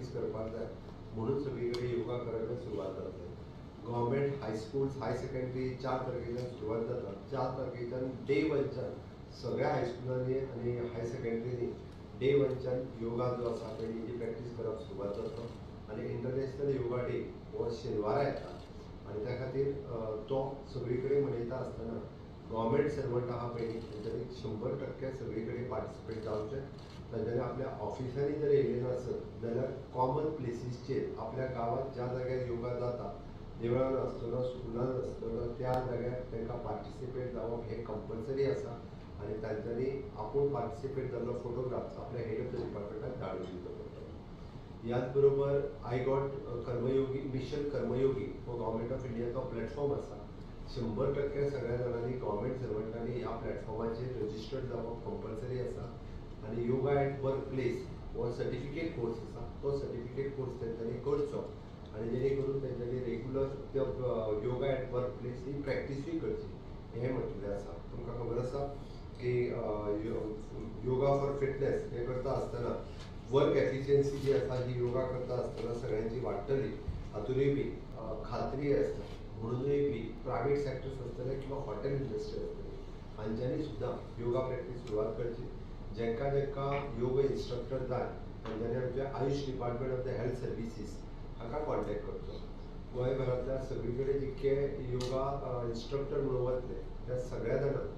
Practice करपाक जाय म्हणून सगळी कडेन योगा करायला सुरवात जातली. Government high schools high secondary 4 तारखेच्यान सुरवात जाता. 4 तारखेच्यान डे 1च्यान सगळ्या हायस्कुलांनी आनी हाय सेकंडरीनी डे 1च्यान योगा जो आसा पळय ही प्रॅक्टीस करप सुरवात जाता. आनी इंटरनॅशनल योगा डे हो शेनवारा येता आनी त्या खातीर तो सगळी कडेन मनयता आसतना गव्हर्मेंट सर्वंट आहा पळय तेंच्यांनी 100% सगळी कडेन पार्टिसिपेट जावचें. तांच्यांनी आपल्या ऑफिसांनी जर येयले नासत जाल्यार कॉमन प्लेसीसचेर आपल्या गांवांत ज्या जाग्यार योगा जाता, देवळान आसतना, स्कुलान आसतना, त्या जाग्यार तांकां पार्टिसिपेट जावप हें कंपल्सरी आसा. आनी तांच्यांनी आपूण पार्टिसिपेट जाल्लो फोटोग्राफ्स आपल्या हेड ऑफ the डिपार्टमेंटाक धाडून दिवचो पडटलो. ह्याच बरोबर I got Karmayogi mission Karmayogi हो गव्हर्मेंट ऑफ इंडियाचो प्लॅटफॉर्म आसा. 100% सगळ्या जाणांनी गव्हर्मेंट सर्वंटांनी ह्या प्लॅटफॉर्माचेर रजिस्टर्ड जावप कंपल्सरी आसा. आनी योगा एट वर्क प्लेस हो सर्टिफिकेट कोर्स आसा, तो सर्टिफिकेट कोर्स तेंच्यांनी करचो आनी जेणे करून तेंच्यांनी रेगुलर त्यो योगा एट वर्क प्लेस ही प्रॅक्टिसूय करची हें म्हटलें आसा. तुमकां खबर आसा की योगा फॉर फिटनेस हें करता आसतना वर्क एफिशियन्सी जी आसा ही योगा करता आसतना सगळ्यांची वाडटली हातूनय बी खात्री आसता. म्हणूनय बी प्रायवेट सेक्टर्स आसतले किंवा हॉटेल इंडस्ट्री आसतली हांच्यांनी सुद्दां योगा प्रॅक्टीस सुरवात करची. जेंकां जेंकां योग इन्स्ट्रक्टर जाय तांच्यांनी आमच्या AYUSH department of the health services हाका कॉन्टॅक्ट करचो. गोंयभरांतल्या सगळी कडेन जितके योगा इन्स्ट्रक्टर म्हणून वतले त्या सगळ्या जाणांक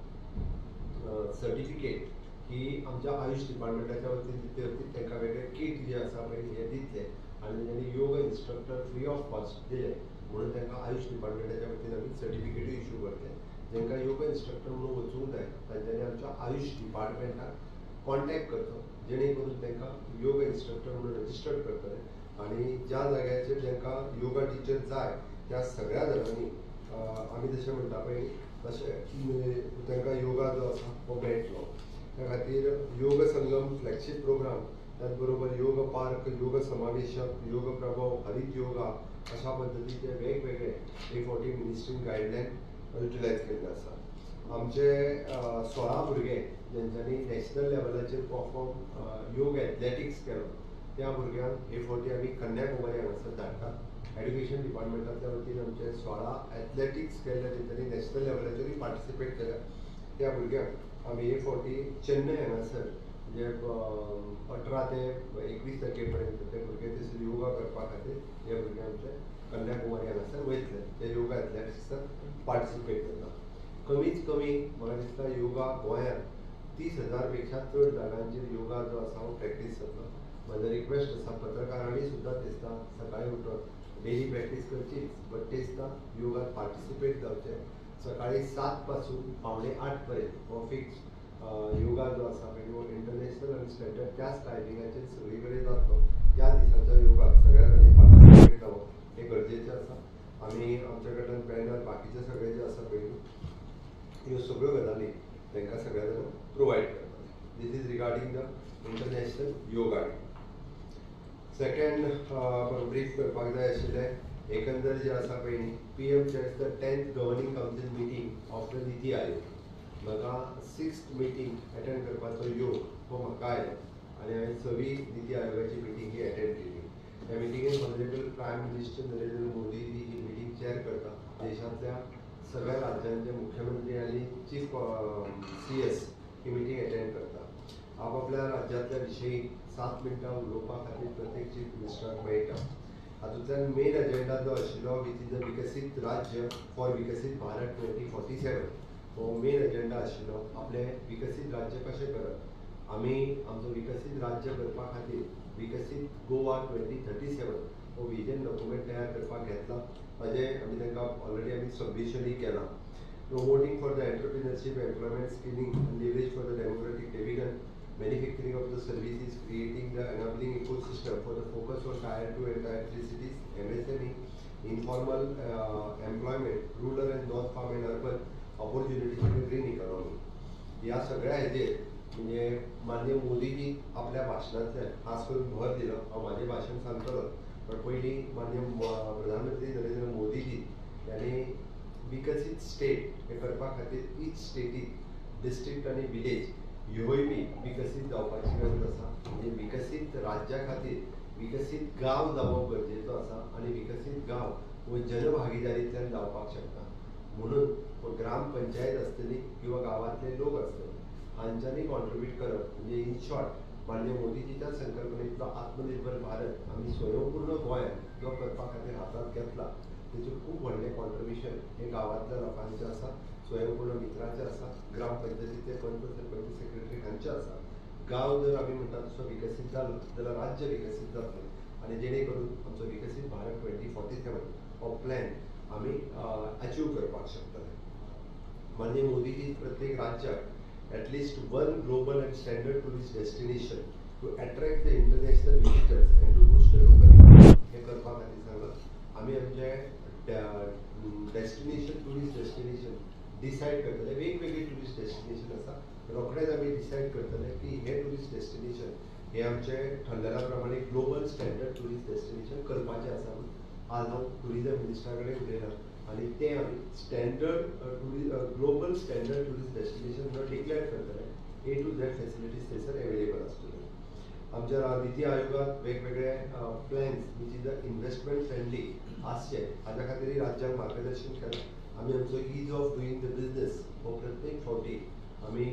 सर्टिफिकेट ही आमच्या आयुष डिपार्टमेंटाच्या वतीन दितले वतीन तांकां वेगळे कीट जे आसा पळय हे दितले आनी तेंच्यांनी yoga instructor free of cost दिले म्हणून तांकां आयुष डिपार्टमेंटाच्या वतीन आमी सर्टिफिकेटूय इशू करतले. जांकां योगा इन्स्ट्रक्टर म्हणून वचूंक जाय तांच्यांनी आमच्या आयुष डिपार्टमेंटाक कॉन्टॅक्ट करचो जेणे करून तांकां योगा इन्स्ट्रक्टर म्हणून रजिस्टर्ड करतले. आनी ज्या जाग्याचेर जांकां योगा टिचर जाय त्या सगळ्या जाणांनी आमी जशें म्हणटा पळय तशें तांकां योगा जो आसा हो मेळटलो. त्या खातीर योग संगम फ्लॅगशीप प्रोग्राम, त्याच बरोबर योग पार्क, योग समावेशक, योग प्रभाव, हरित योगा अशा पद्दतीचे वेगवेगळे हे फावटी मिनिस्ट्रीन गायडलायन युटिलायज केल्ले आसा. आमचे 16 भुरगे जेंच्यांनी नॅशनल लेवलाचेर परफॉर्म योग एथलेटिक्स केलो त्या भुरग्यांक हे फावटी आमी कन्याकुमारी हांगासर धाडटा. एड्युकेशन डिपार्टमेंटांतल्या वतीन आमचे 16 एथलेटिक्स केल्ले तेंच्यांनी नॅशनल लेवलाचेरूय पार्टिसिपेट केल्या त्या भुरग्यांक आमी हे फावटी चेन्नय हांगासर म्हणजे 18 ते 21 तारखे पर्यंत ते भुरगे थंयसर योगा करपा खातीर हे भुरगे आमचे कन्याकुमारी हांगासर वयतले, ते योगा एथलेटिक्साक पार्टिसिपेट करता. कमीत कमी म्हाका दिसता योगा गोंयांत 30,000 पेक्षा चड जागांचेर योगा जो आसा हो प्रॅक्टीस जाता. म्हाजो रिक्वेस्ट आसा पत्रकारांनी सुद्दां दिसता सकाळीं उठून डेली प्रॅक्टीस करचीच, बट दिसता योगात पार्टिसिपेट जावचें. सकाळीं 7 पासून 7:45 पर्यंत हो फिक्स योगा जो आसा पळय हो इंटरनॅशनल आनी स्टँडर्ड त्याच टायमिंगाचेर सगळी कडेन जातलो. त्या दिसाच्या योगाक सगळ्या जाणांनी पार्टिसिपेट जावप हें गरजेचें आसा. आमी आमच्या कडल्यान बॅनर बाकीचे सगळे जे आसा पळय ह्यो सगळ्यो गजाली तांकां सगळ्या जाणांक प्रोवायड करता. This is regarding the international yoga day. Second brief करपाक जाय आशिल्लें एकंदर जे आसा पळय न्ही PM chairs the 10th governing council meeting of the NITI Aayog. म्हाका 6th meeting attend करपाचो योग हो म्हाका आयलो आनी हांवें सवी निती आयोगाची मिटींग ही एटेंड केली. ह्या मिटिंगेन honourable prime minister Narendra Modi ji ही मिटींग चॅर करता. देशांतल्या सगळ्या राज्यांचे मुख्यमंत्री आनी चीफ CS ही मिटींग एटेंड करता. आपापल्या राज्यांतल्या विशयी 7 मिनटां उलोवपा खातीर प्रत्येक चीफ मिनिस्टराक मेळटा. हातूंतल्यान मेन एजेंडा जो आशिल्लो which is the विकसीत राज्य फॉर विकसीत भारत 2047 हो मेन एजेंडा आशिल्लो. आपलें विकसीत राज्य कशें करप, आमी आमचो विकसीत राज्य करपा खातीर विकसीत गोवा 2037 हो विजन डॉक्युमेंट तयार करपाक घेतला. ताजें आमी तांकां ऑलरेडी आमी सबमिशनूय केलां. Promoting for the entrepreneurship, employment, skilling and leverage for the democratic dividend, manufacturing of the services, creating the enabling ecosystem for the focus on Tier 2 and Tier 3 cities, MSME, informal employment, rural and non-farm and urban opportunities in the green economy. ह्या सगळ्या हेजेर म्हणजे माननीय मोदीजी आपल्या भाशणांतल्यान खास करून भर दिलो. हांव म्हाजें भाशण सांगतलो, पण पयलीं माननीय प्रधानमंत्री नरेंद्र मोदीजी यांनी विकसीत स्टेट हे करपा खातीर इच स्टेटीत डिस्ट्रिक्ट आनी विलेज ह्योय बी विकसीत जावपाची गरज आसा. म्हणजे विकसीत राज्या खातीर विकसीत गांव जावप गरजेचो आसा आनी विकसीत गांव हो जनभागीदारींतल्यान जावपाक शकता. म्हणून ग्रामपंचायत आसतली किंवा गांवांतले लोक आसतले हांच्यांनी कॉन्ट्रिब्यूट करप म्हणजे इन शॉर्ट माननीय मोदीजीच्या संकल्पनेंतलो आत्मनिर्भर भारत आमी स्वयंपूर्ण गोंयांत जो करपा खातीर हातांत घेतला तेचें खूब व्हडलें कॉन्ट्रिब्युशन हें गांवांतल्या लोकांचें आसा, स्वयंपूर्ण मित्रांचें आसा, ग्रामपंचायतीचे पंच सरपंच सेक्रेटरी हांचें आसा. गांव जर आमी म्हणटा तसो विकसीत जालो जाल्यार राज्य विकसीत जातलें आनी जेणे करून आमचो विकसीत भारत 2047 हो प्लॅन आमी अचीव करपाक शकतले. माननीय मोदीजी प्रत्येक राज्याक at least one global and standard tourist destination to attract the international visitors and to boost the local economy हें करपा खातीर सांगलां. आमी आमचे डेस्टिनेशन ट्युरिस्ट डेस्टिनेशन डिसायड करतले. वेगवेगळी ट्युरिस्ट डेस्टिनेशन आसा, रोखडेच आमी डिसायड करतले की हें ट्युरिस्ट डेस्टिनेशन हें आमचें ठरलेल्या प्रमाणे ग्लोबल स्टँडर्ड ट्युरिस्ट डेस्टिनेशन करपाचें आसा म्हणून आज हांव ट्युरिजम मिनिस्टरा कडेन उलयलां आनी तें आमी standard global standard tourist destination म्हणून डिक्लेअर करतले. ए टू झेड फॅसिलिटीज थंयसर एवेलेबल आसतल्यो. आमच्या निती आयोगात वेगवेगळे plans which is a investment friendly आसचे हाज्या खातीरय राज्यांक मार्गदर्शन केलां. आमी आमचो ease of doing the business हो प्रत्येक फावटी आमी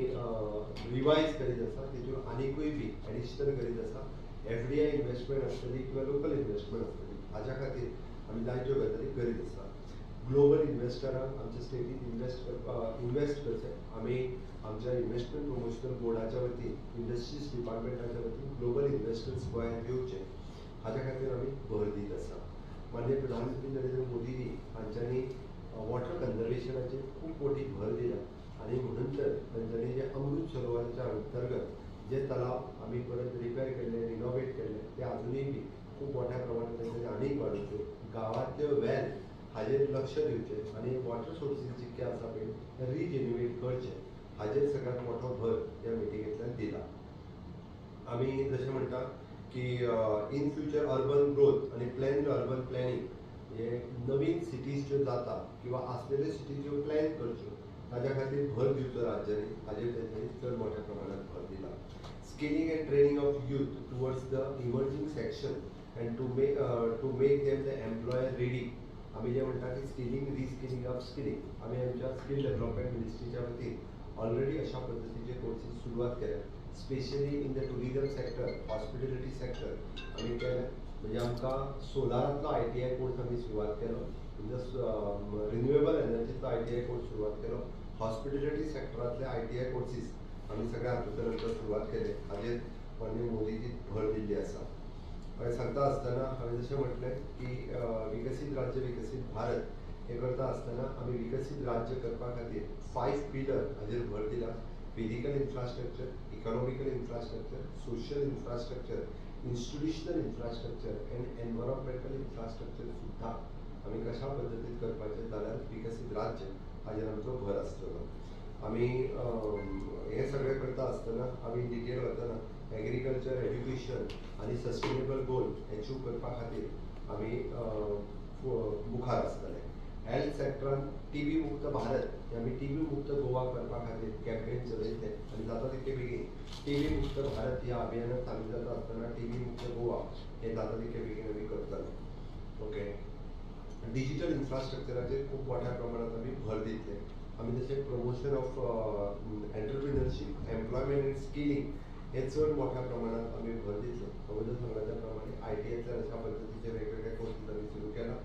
रिवायज करीत आसा, तेतून आनिकूय बी एडिशनल करीत आसा. एफडीआय इन्वेस्टमेंट आसतली किंवा लोकल इन्वेस्टमेंट आसतली हाज्या खातीर आमी जायत्यो गजाली करीत आसा. ग्लोबल इन्वेस्टरांक आमच्या स्टेटीन इन्वेस्ट करचें. आमी आमच्या इन्वेस्टमेंट प्रमोशनल बोर्डाच्या वतीन, इंडस्ट्रीज डिपार्टमेंटाच्या वतीन ग्लोबल इन्वेस्टर्स गोंयांत येवचे हाज्या खातीर आमी भर दीत आसा. माननीय प्रधानमंत्री नरेंद्र मोदीजी हांच्यांनी वॉटर कन्जर्वेशनाचेर खूब मोठी भर दिला आनी म्हणून तर तांच्यांनी जे अमृत सरोवराच्या अंतर्गत जे तलाव आमी परत रिपेर केल्ले, रिनोवेट केल्ले ते आजुनूय बी खूब मोठ्या प्रमाणात तांच्यांनी आनीक वाडोवच्यो. गांवांतल्यो वेल हाजेर लक्ष दिवचें आनी वॉटर सोर्सीस जितके आसा पळय ते रिजॅन्युएट करचे हाजेर सगळ्यांत मोठो भर ह्या मिटिंगेंतल्यान दिला. आमी जशें म्हणटा की इन फ्युचर अर्बन ग्रोथ आनी प्लॅन्ड अर्बन प्लॅनिंग हे नवीन सिटीज ज्यो जाता किंवा आसलेल्यो सिटीज ज्यो प्लॅन करच्यो ताज्या खातीर भर दिवचो राज्यांनी, हाजेर तेंच्यांनी चड मोठ्या प्रमाणात भर दिला. Skilling and training of youth towards the emerging section and to make them the employer ready. आमी जें म्हणटा की स्किलिंग, रिस्किलिंग, अपस्किलिंग आमी आमच्या स्कील डेव्हलपमेंट मिनिस्ट्रीच्या वतीन ऑलरेडी अशा पद्दतीचे कोर्सीस सुरवात केल्या. Specially in the tourism sector, hospitality sector आमी केल्या. म्हणजे आमकां सोलारांतलो ITI course आमी सुरवात केलो, म्हणजे रिन्युएबल एनर्जीचो ITI course सुरवात केलो, हॉस्पिटेलिटी सेक्टरांतले ITI courses आमी सगळ्या हातूंतल्यान आमकां सुरवात केले. हाजेर माननीय मोदीजी भर दिल्ली आसा. हांवें सांगता आसतना हांवें जशें म्हटलें की विकसीत राज्य विकसीत भारत हें करता आसतना आमी विकसीत राज्य करपा खातीर 5 पिलर हाजेर भर दिला. Physical infrastructure, economical infrastructure, social infrastructure, institutional infrastructure and environmental infrastructure सुद्दां आमी कशा पद्दतीन करपाचें जाल्यार विकसीत राज्य हाजेर आमचो भर आसतलो. आमी हें सगळें करता आसतना आमी डिटेल वतना एग्रीकल्चर, एड्युकेशन आनी सस्टेनेबल गोल एचीव करपा खातीर आमी मुखार आसतले. हेल्थ सेक्टरान टीबी मुक्त भारत हे आमी टीबी मुक्त गोवा करपा खातीर कॅम्पेन चलयतले आनी जाता तितके बेगीन टीबी मुक्त भारत ह्या अभियानात सामील जाता आसतना टीबी मुक्त गोवा हे जाता तितके बेगीन आमी करतले. ओके, डिजिटल इन्फ्रास्ट्रक्चराचेर खूब मोठ्या प्रमाणात आमी भर दितले. आमी जशें promotion of entrepreneurship, employment and skilling हे चड मोठ्या प्रमाणात आमी भर दितले. अगोदर सांगला त्या प्रमाणे ITIतल्यान अशा पद्दतीचे वेगवेगळे कोर्सीस आमी सुरू केला.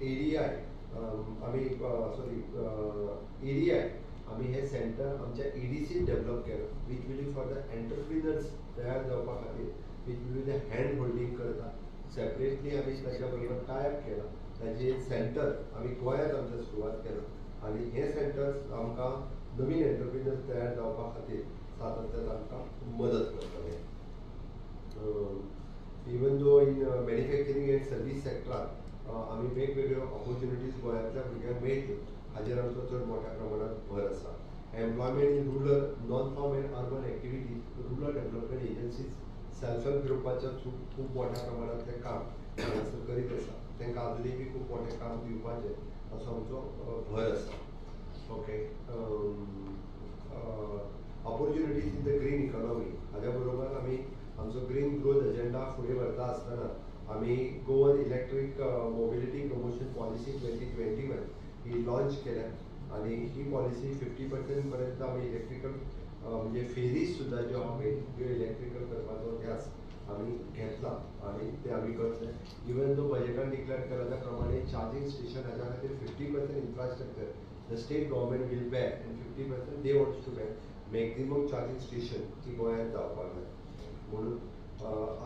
एडीआय आमी एडीआय आमी हे सेंटर आमच्या EDC develop केलां, which will be for the entrepreneurs तयार जावपा खातीर, which will be the hand holding करता. सेपरेटली आमी ताच्या बरोबर टाय अप केला. ताजें सेंटर आमी गोंयांत आमच्या सुरवात केलां आनी हे सेंटर्स आमकां नवीन एंटरप्रिनर्स तयार जावपा खातीर सातत्यान आमकां मदत करतले. Even though in manufacturing and service सेक्टरात आमी वेगवेगळ्यो ऑपॉर्च्युनिटीज गोंयांतल्या भुरग्यांक मेळच्यो हाजेर आमचो चड मोठ्या प्रमाणात भर आसा. Employment in rural, non farm and urban activities, rural development agencies, self help ग्रुपाच्या थ्रू खूब मोठ्या प्रमाणांतलें काम हांगासर करीत आसा. तांकां आजुनूय बी खूब मोठें काम दिवपाचें असो आमचो भर आसा. Okay, opportunities in the green economy हाज्या बरोबर आमी आमचो ग्रीन ग्रोथ एजेंडा फुडें व्हरता आसतना आमी Goan electric mobility promotion policy 2021 ही लॉन्च केल्या आनी ही पॉलिसी 50% पर्यंत आमी इलेक्ट्रिकल म्हणजे फेरीज सुद्दां ज्यो आहा पळय त्यो इलेक्ट्रिकल करपाचो ध्यास आमी घेतला आनी ते आमी करतले. इवन दो बजेटान डिक्लेअर केला त्या प्रमाणे चार्जींग स्टेशन हाज्या खातीर 50% infrastructure the state government will bear and 50% they wants to bear. Maximum charging station ती गोंयांत जावपाक जाय म्हणून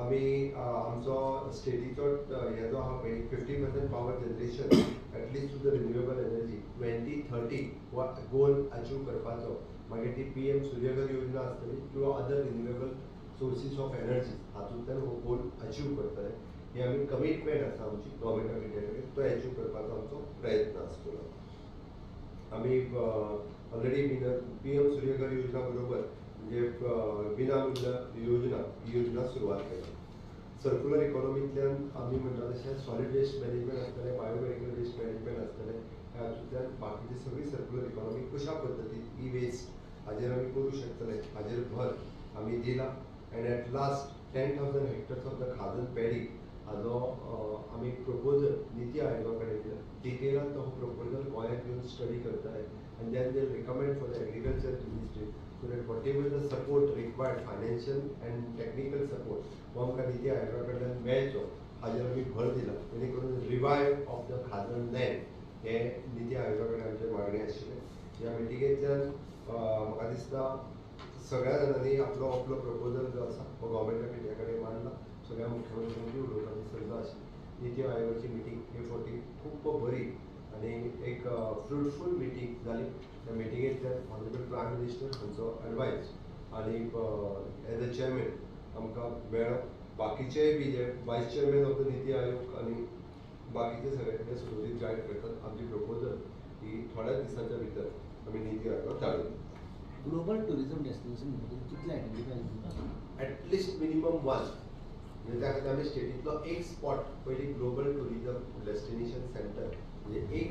आमी आमचो स्टेटीचो हे जो आहा पळय 50% power generation at least to the renewable energy 2030 हो गोल अचीव करपाचो. मागीर ती PM Suryaghar योजना आसतली किंवा other renewable sources of energy हातूंतल्यान हो गोल अचीव करतले. ही आमी कमिटमेंट आसा आमची गव्हर्मेंट ऑफ इंडिया कडेन, तो अचीव करपाचो आमचो प्रयत्न आसतलो. आमी ऑलरेडी PM Surya Ghar योजना बरोबर म्हणजे विनामूल्य योजना ही योजना सुरवात केल्या. सर्कुलर इकॉनॉमींतल्यान आमी म्हणटा तशें सॉलिड वेस्ट मॅनेजमेंट आसतलें, बायोमेडिकल वेस्ट मॅनेजमेंट आसतलें, हातूंतल्यान बाकीची सगळी सर्कुलर इकॉनॉमी कशा पद्दतीन ई वेस्ट हाजेर आमी करूं शकतले हाजेर भर आमी दिला. And at last 10,000 hectares of the खाजन paddy हाजो आमी प्रपोजल निती आयोगा कडेन दिला. डिटेलान तो प्रपोजल गोंयांत येवन स्टडी करतले and then they recommend for the agriculture ministry so that whatever the support required financial and technical support हो आमकां निती आयोगा कडल्यान मेळचो हाजेर आमी भर दिला. जेणे करून रिवायव ऑफ the खाजन लँड हे निती आयोगा कडेन आमचें मागणें आशिल्लें. ह्या मिटिंगेंतल्यान म्हाका दिसता सगळ्या जाणांनी आपलो आपलो प्रपोजल जो आसा हो गव्हर्मेंट ऑफ इंडिया कडेन मांडला. सगळ्या मुख्यमंत्र्यांची उलोवपाची संद आशिल्ली. निती आयोगाची मिटींग हे फावटी खूब बरी आनी एक फ्रुटफूल मिटींग जाली. त्या मिटिंगेंतल्यान ऑनरेबल प्रायम मिनिस्टर हांचो एडवायस आनी एज अ चेअरमॅन आमकां मेळ्ळो. बाकीचेय B J vice chairman of the NITI Aayog आनी बाकीचे सगळे हे सुरवेक गायड करतात. आमची प्रपोजल ही थोड्याच दिसांच्या भितर आमी निती आयोगाक धाडून. ग्लोबल टुरिझम डेस्टिनेशन कितले आयडेंटिफाय करता? एटलिस्ट मिनिमम 1 म्हणजे त्या खातीर आमी स्टेटींतलो एक स्पॉट पयलीं ग्लोबल टुरिझम डेस्टिनेशन सेंटर म्हणजे एक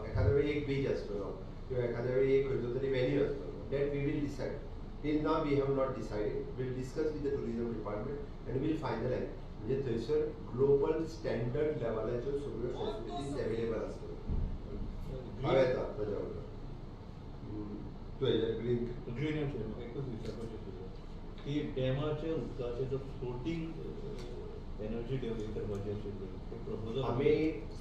एखाद्या वेळी एक बीच आसतलो किंवा एखाद्या वेळी एक खंयचो तरी वेन्यू आसतलो. That we will decide. Till now we have not decided. Will discuss with the tourism department and will finalise. म्हणजे थंयसर ग्लोबल स्टँडर्ड लेवलाच्यो सगळ्यो फॅसिलिटीज अवेलेबल आसतल्यो. हांव येता ताज्या बरोबर तूं हेजेर ग्रीन ग्रीन म्हाका एकूच विचारपाचें आशिल्लें की डॅमाच्या उदकाचें जो फ्लोटींग एनर्जी डेव्हलप करपाची आशिल्ली तें प्रपोजल आमी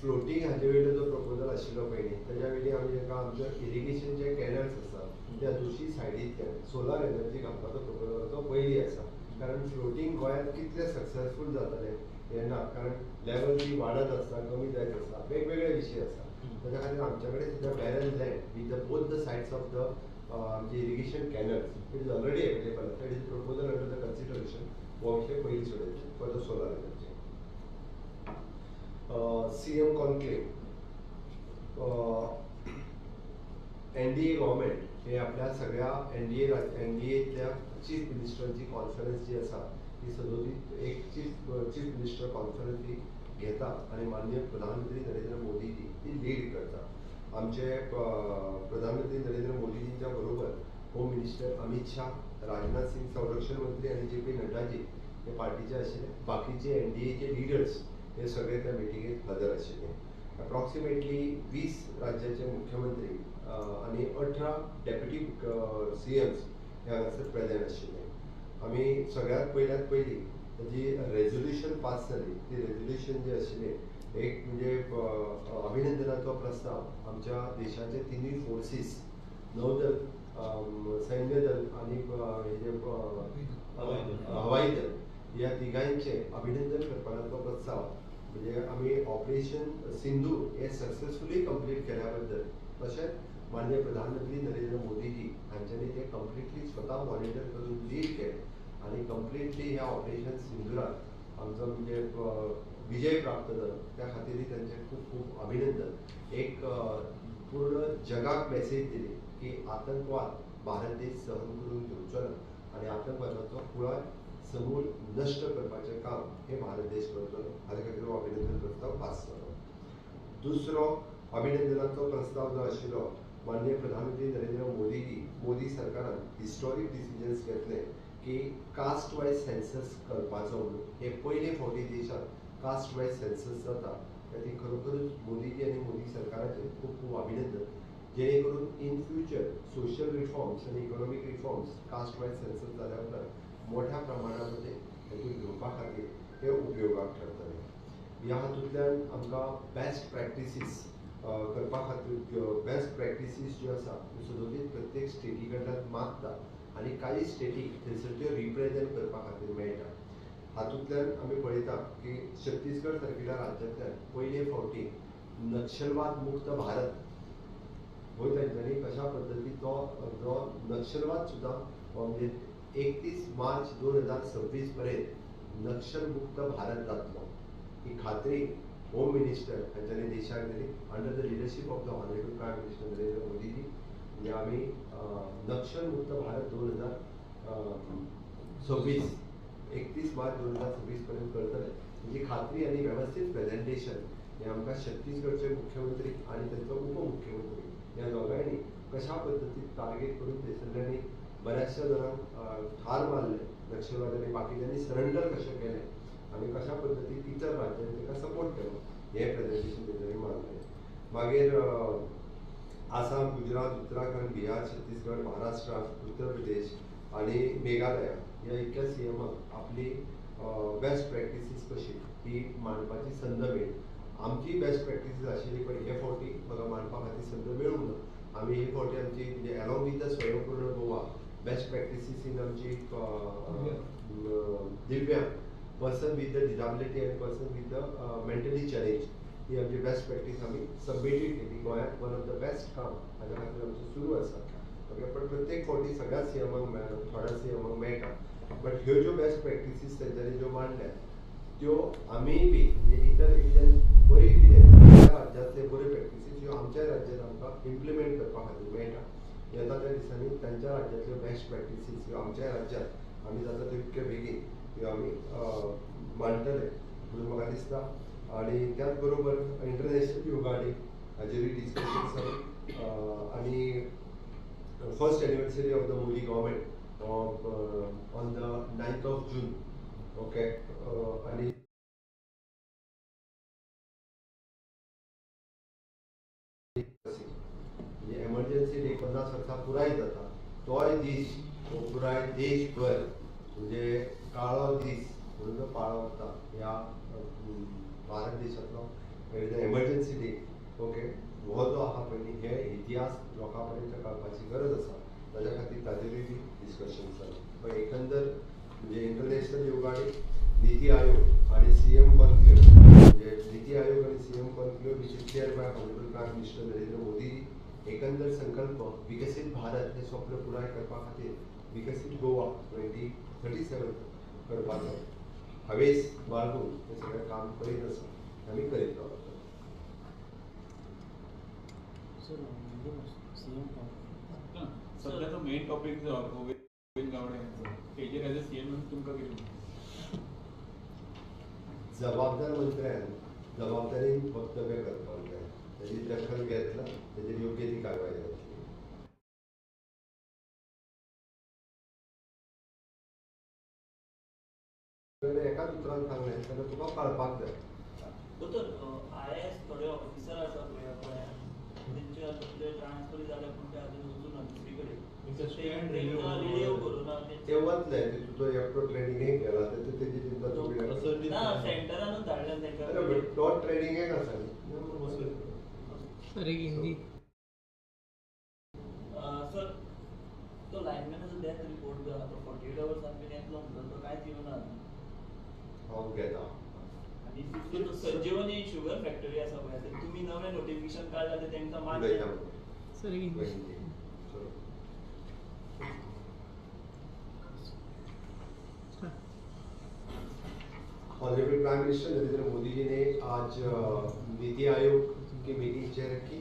फ्लोटींग हाजे वयलो जो प्रपोजल आशिल्लो पयलीं तेज्या वयली आमी ताका आमच्या इरिगेशन जे कॅनल्स आसा त्या दोशी सायडींतल्यान सोलार एनर्जी घालपाचो प्रपोजल तो पयलीं आसा. कारण फ्लोटींग गोंयांत कितलें सक्सेसफूल जातलें हें ना, कारण लेवल ती वाडत आसता कमी जायत आसता, वेगवेगळे विशय आसा. ताच्या खातीर आमच्या कडेन सद्या barren land with the both the sides of the आमचे irrigation canals it is already available आसा. It is proposal under the consideration. हो विशय पयलीं सोडयतले for the solar energy. CM conclave NDA government हे आपल्या सगळ्या एनडीएतल्या चीफ मिनिस्टरांची कॉन्फरन्स जी आसा ती सदोदीत एक चीफ मिनिस्टर कॉन्फरन्स ही घेता आनी माननीय प्रधानमंत्री नरेंद्र मोदीजी ती लीड करता. आमचे प्रधानमंत्री नरेंद्र मोदीजींच्या बरोबर होम मिनिस्टर अमित शाह, राजनाथ सिंग संरक्षण मंत्री आनी जे पी नड्डाजी हे पार्टीचे आशिल्ले. बाकीचे एनडीएचे लिडर्स हे सगळे त्या मिटिंगेत हजर आशिल्ले. अप्रॉक्सिमेटली 20 राज्याचे मुख्यमंत्री आनी 18 डेप्युटी CMs हे हांगासर प्रेझेंट आशिल्ले. आमी सगळ्यांत पयल्यात पयलीं जी रेजोल्युशन पास जाली ती रेजोल्युशन जी आशिल्ली एक म्हणजे अभिनंदनाचो प्रस्ताव आमच्या देशाचे तिनूय फोर्सीस नौदल, सैन्य दल आनी हे हवाई दल ह्या तिगांयचे अभिनंदन करपाचो प्रस्ताव म्हणजे आमी ऑपरेशन सिंधू हे सक्सेसफुली कंप्लीट केल्या बद्दल तशेंच माननीय प्रधानमंत्री नरेंद्र मोदीजी हांच्यांनी ते कंप्लिटली स्वता मॉनिटर करून लीड केलें आनी कंप्लिटली ह्या ऑपरेशन सिंधुराक आमचो म्हणजे विजय प्राप्त जालो. त्या खातीरय तांचें खूब खूब अभिनंदन. एक पूर्ण जगाक मॅसेज दिली की आतंकवाद भारत देश सहन करून घेवचो ना आनी आतंकवादाचो पुराय समूल नश्ट करपाचें काम हें भारत देश करतलो. हाजे खातीर हो अभिनंदन प्रस्ताव पास जालो. दुसरो अभिनंदनाचो प्रस्ताव जो आशिल्लो माननीय प्रधानमंत्री नरेंद्र मोदीजी, मोदी सरकारान हिस्टॉरीक डिसिजन्स घेतले की कास्ट वायज सेन्सस करपाचो म्हणून. हे पयले फावटी देशांत कास्ट वायज सेन्सस जाता. त्या खरोखरूच मोदीजी आनी मोदी सरकाराचें खूब खूब अभिनंदन, जेणे करून इन फ्युचर सोशल रिफॉर्म्स आनी economic reforms caste wise census जाल्या उपरांत मोठ्या प्रमाणामध्ये हेतून घेवपा खातीर हे उपयोगाक ठरतले. ह्या हातूंतल्यान आमकां बेस्ट प्रॅक्टिसीस करपा खातीर बेस्ट प्रॅक्टिसीस ज्यो आसा त्यो सदोदीत प्रत्येक स्टेटी कडल्यान मागता आनी कांय स्टेटी थंयसर त्यो रिप्रेजेंट करपा खातीर मेळटा. हातूंतल्यान आमी पळयता की छत्तीसगड सारकिल्या राज्यांतल्यान पयले फावटी नक्षलवाद मुक्त भारत हो तेंच्यांनी कशा पद्दतीन तो जो नक्षलवाद सुद्दां म्हणजे 31 मार्च 2026 पर्यंत नक्षलमुक्त भारत जातलो ही खात्री होम मिनिस्टर हांच्यांनी देशाक दिली under the leadership of the honourable prime minister Narendra Modiji. म्हणजे आमी नक्षलमुक्त भारत 2026 31 मार्च 2026 पर्यंत करतले म्हणजे खात्री आनी वेवस्थीत प्रेझेंटेशन हे आमकां छत्तीसगडचे मुख्यमंत्री आनी तांचो उपमुख्यमंत्री ह्या दोगांयनी कशा पद्दतीन टार्गेट करून थंयसरल्यांनी बऱ्याचशा जाणांक ठार मारले नक्षलवाद्यांनी, बाकीच्यांनी सरेंडर कशें केलें आनी कशा पद्दतीन इतर राज्यांनी ताका सपोर्ट केलो हें प्रेझेंटेशन तेंच्यांनी मारलें. मागीर आसाम, गुजरात, उत्तराखंड, बिहार, छत्तीसगड, महाराष्ट्र, उत्तर प्रदेश आनी मेघालया ह्या इतक्या सी एमाक आपली बेस्ट प्रॅक्टिसीस कशी ती मांडपाची संद मेळ्ळी. आमची बेस्ट प्रॅक्टिसीस आशिल्ली पण हे फावटी म्हाका मांडपा खातीर संद मेळूंक ना. आमी हे फावटी आमची म्हणजे along with the Swayampurna Goa best practices in आमची दिव्यांग person with the disability आनी person with the mentally challenge ही आमची बेस्ट प्रॅक्टीस आमी सबमिटेड केली. गोंयांत वन ऑफ the best काम हाज्या खातीर आमचें सुरू आसा. ओके, पण प्रत्येक फावटी सगळ्याच सी एमाक मेळना, थोड्या सी एमाक मेळटा, बट ह्यो ज्यो बेस्ट प्रॅक्टिसीस तेंच्यांनी ज्यो मांडल्या त्यो आमीय बी म्हणजे इतर इतल्यान बरी कितें त्या राज्यांतले बऱ्यो प्रॅक्टिसीस ह्यो आमच्या राज्यांत आमकां इम्प्लिमेंट करपा खातीर मेळटा. येता त्या दिसांनी तांच्या राज्यांतल्यो बेस्ट प्रॅक्टिसीस ह्यो आमच्या राज्यांत आमी जाता तितके बेगीन ह्यो आमी मांडटले म्हणून म्हाका दिसता. आनी त्याच बरोबर इंटरनॅशनल योगा डे हाजेरूय डिस्कशन जालें आनी first anniversary of the Modi government on the 9th of June. Okay, आनी म्हणजे एमर्जन्सी डे 50 वर्सां पुराय जाता तोय दीस हो पुराय देशभर म्हणजे काळो दीस म्हणून जो पाळो वता ह्या भारत देशांतलो एमर्जन्सी डे. ओके, हो जो आहा पळय न्ही हे इतिहास लोकां पर्यंत कळपाची गरज आसा, ताज्या खातीर ताजेरूय बी डिस्कशन जालें. पण एकंदर म्हणजे इंटरनॅशनल योगा डे, नीती आयोग आनी सी एम कॉन्क्लेव म्हणजे नीती आयोग आनी C M conclave which is chair by honourable prime minister Narendra Modi. एकंदर संकल्प विकसीत भारत हे स्वप्न पुराय करपा खातीर विकसीत गोवा 2037 करपाचो हावेस बाळगून हे सगळें काम करीत आसा आमी करीत रावतले. सध्याचो मेन टॉपीक जो गोविंद गावडे यांचो तेजेर एज अ सी एम म्हणून तुमकां कितें? जबाबदार मंत्र्यान जबाबदारीन वक्तव्य करपाक जाय, ताजी दखल घेतला ताजेर योग्य ती कारवाय जातली. एकाच उतरान सांगलें जाल्यार तुका कळपाक जाय. दोतोर, I S थोडे ऑफिसर आसा पळय गोंयांत तेंचे आतां ट्रान्सफर जाल्या पूण ते अजून वचूना दुसरी कडेन रिलीव करूं ना ते वतले. तुजो एकटो ट्रेनिंगेक गेला तेजी चिंता तुमी ना सेंटरानूच धाडल्या तेंकां. तो ट्रेनिंगेक आसा न्ही. सर एक हिंदी सर तो लायनमॅनाचो डेथ रिपोर्ट जो आहा तो 48 अवर्सान बीन येतलो म्हणटा तो कांयच येवना अजून. हांव घेता. आनी दुसरो तो संजीवनी शुगर फॅक्टरी आसा पळय ते तुमी नवें नोटिफिकेशन काडलां तें तांकां मान्य. सर एक Hindi. Honourable prime minister Narendra Modi ji ने आज नीति आयोग की मीटिंग चेयर की।